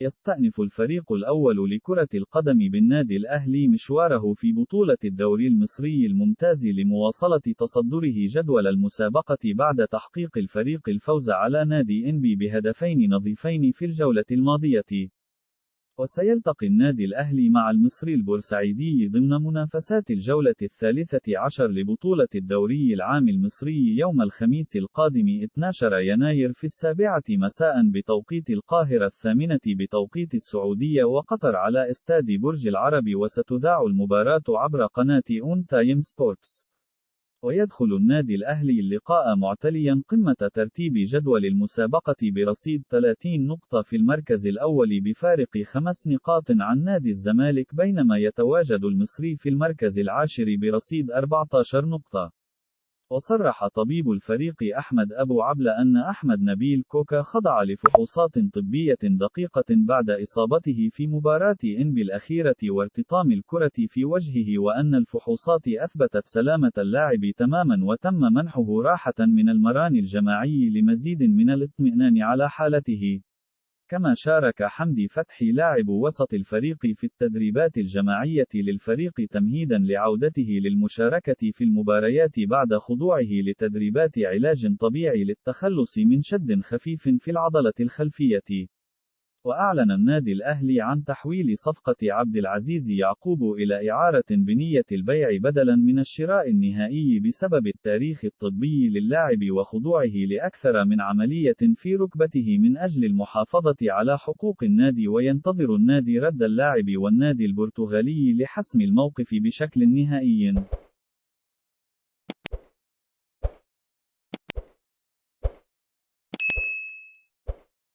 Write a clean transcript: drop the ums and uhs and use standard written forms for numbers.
يستأنف الفريق الأول لكرة القدم بالنادي الأهلي مشواره في بطولة الدوري المصري الممتاز لمواصلة تصدره جدول المسابقة بعد تحقيق الفريق الفوز على نادي إنبي بهدفين نظيفين في الجولة الماضية. وسيلتقي النادي الأهلي مع المصري البورسعيدي ضمن منافسات الجولة 13 لبطولة الدوري العام المصري يوم الخميس القادم 12 يناير في 7 مساء بتوقيت القاهرة 8 بتوقيت السعودية وقطر على استاد برج العرب، وستذاع المباراة عبر قناة أون تايم سبورتس. ويدخل النادي الأهلي اللقاء معتليا قمة ترتيب جدول المسابقة برصيد 30 نقطة في المركز الأول بفارق 5 نقاط عن نادي الزمالك، بينما يتواجد المصري في المركز العاشر برصيد 14 نقطة. وصرح طبيب الفريق أحمد أبو عبلة أن أحمد نبيل كوكا خضع لفحوصات طبية دقيقة بعد إصابته في مباراة إنبي الأخيرة وارتطام الكرة في وجهه، وأن الفحوصات أثبتت سلامة اللاعب تماما وتم منحه راحة من المران الجماعي لمزيد من الاطمئنان على حالته. كما شارك حمدي فتحي لاعب وسط الفريق في التدريبات الجماعية للفريق تمهيدا لعودته للمشاركة في المباريات بعد خضوعه لتدريبات علاج طبيعي للتخلص من شد خفيف في العضلة الخلفية. وأعلن النادي الأهلي عن تحويل صفقة عبد العزيز يعقوب إلى إعارة بنية البيع بدلا من الشراء النهائي بسبب التاريخ الطبي للاعب وخضوعه لأكثر من عملية في ركبته من أجل المحافظة على حقوق النادي. وينتظر النادي رد اللاعب والنادي البرتغالي لحسم الموقف بشكل نهائي.